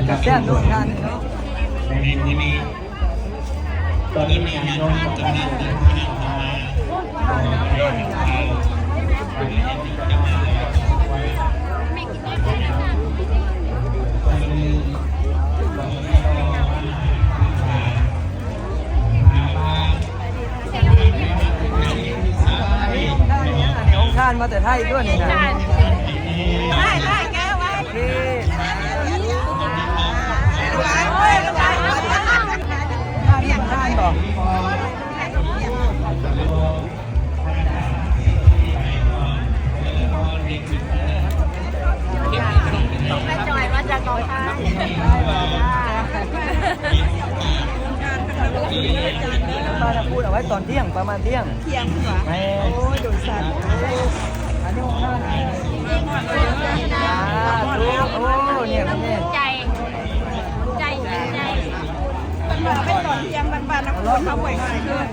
ກະແຊບເນາະ ທານເນາະ. ໃນມື້ນີ້ ຕອນນີ້ແມ່ນນ້ອງກຳລັງເດີນທາງເຂົ້າມາ ນ້ອງທານມາແຕ່ໄທຕົວະນີ້ນະ. ໂອເຄ ທານບໍ່? ບ້ານນາພູດເອົາໄວ້ຕອນທ່ຽງ ປະມານທ່ຽງ. ທ່ຽງເພິ່ນວ່າ ແມ່ນ. ໂອ້ຍ ໂດຍສາທຸ ອັນນີ້ຂອງເຮົານະ. ສາທຸ ໂອ້ ນີ້ ໃຈ ໃຈ ໃຈ ເພິ່ນວ່າໄປຕອນທ່ຽງ ບ້ານນາພູດເຮົາບໍ່ໄດ້ເກີດ.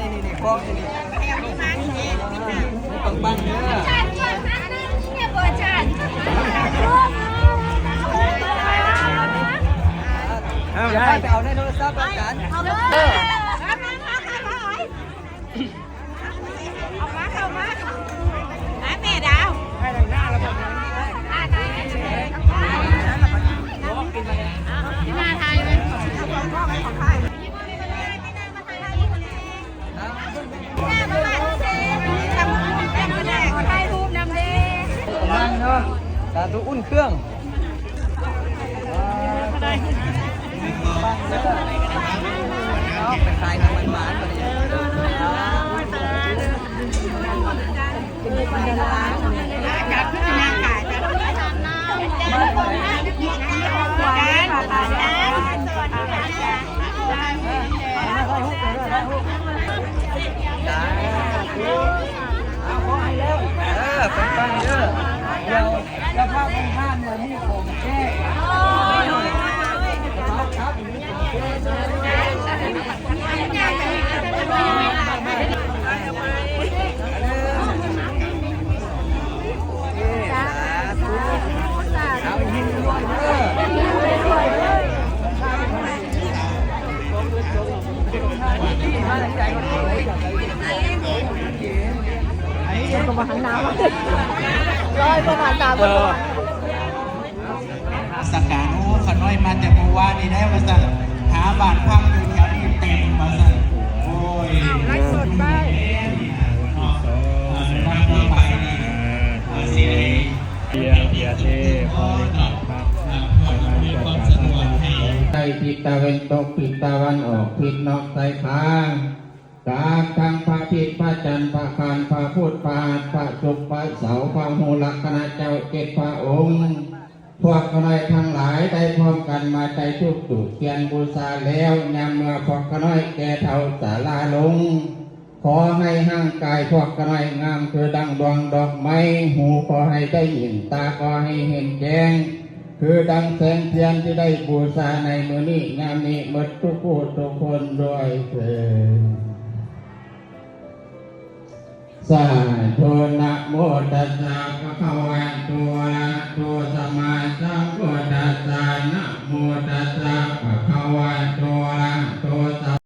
ນີ້ໆໆ ກ້ອງນີ້ ປັງໆເດີ. ເອົາ ເອົາ ໄປເອົາໃນໂທລະສັບແລ້ວກັນ. ເອີ ເອົາມາ ເຂົ້າມາ ມາແມ່ດາວ ມາຖ່າຍເລີຍ. ຖ່າຍຮູບນຳເດ້. ສາທຸ ອຸ່ນເຄື່ອງ. ເອົາໄປຂາຍນ້ຳມັນຫວານ. ເອີ ປັງໆເດີ. ດຽວເຈົ້າພາບຂອງທ່ານນີ້ມີຂອງແຈກ. ສະການ ໂອ້ ຂ້ານ້ອຍມາແຕ່ມື້ວານນີ້ແລ້ວວ່າຊັ້ນ ຫາບ້ານພັກຢູ່ແຖວນີ້ເຕັມວ່າຊັ້ນ. ໂອ້ຍ ໄລຟ໌ສົດໄວ້ ເນາະ ເອີ ວັນຕໍ່ໄປນີ້ ເອີ ຊິໄດ້ ໄດ້ທິດຕາເວັນຕົກ ທິດຕາວັນອອກ ທິດນອກຊາຍຄາ ກາບທັງພະອາທິດ ພະຈັນ ພະອັງຄານ ພະພຸດ ພະຫັດ ພະສຸກ ພະເສົາ ພະຮູ້ລັກຂະນະເຈົ້າເຈັດພະອົງ ພວກຂ້ານ້ອຍທັງຫຼາຍໄດ້ພ້ອມກັນມາໄຕ້ທູບຈູບທຽນບູຊາແລ້ວ, ຍາມເມື່ອພວກຂ້ານ້ອຍແກ່ເຖົ້າຊະລາລົງ, ຂໍໃຫ້ຮ່າງກາຍພວກຂ້ານ້ອຍງາມຄືດັ່ງດວງດອກໄມ້, ຫູຂໍໃຫ້ໄດ້ຍິນ, ຕາຂໍໃຫ້ເຫັນແຈ້ງ ຄືດັ່ງແສງທຽນທີ່ໄດ້ບູຊາໃນມື້ນີ້, ຍາມນີ້ໝົດທຸກຜູ້ທຸກຄົນດ້ວຍເທີ້ນ. ສາທຸ ນະໂມຕັດສະ ພະຄະວະໂຕ ອະລະຫະໂຕ ສຳມາສຳພຸດທັດສະ ນະໂມຕັດສະ ພະຄະວະໂຕ ອະລະຫະໂຕ ສຳ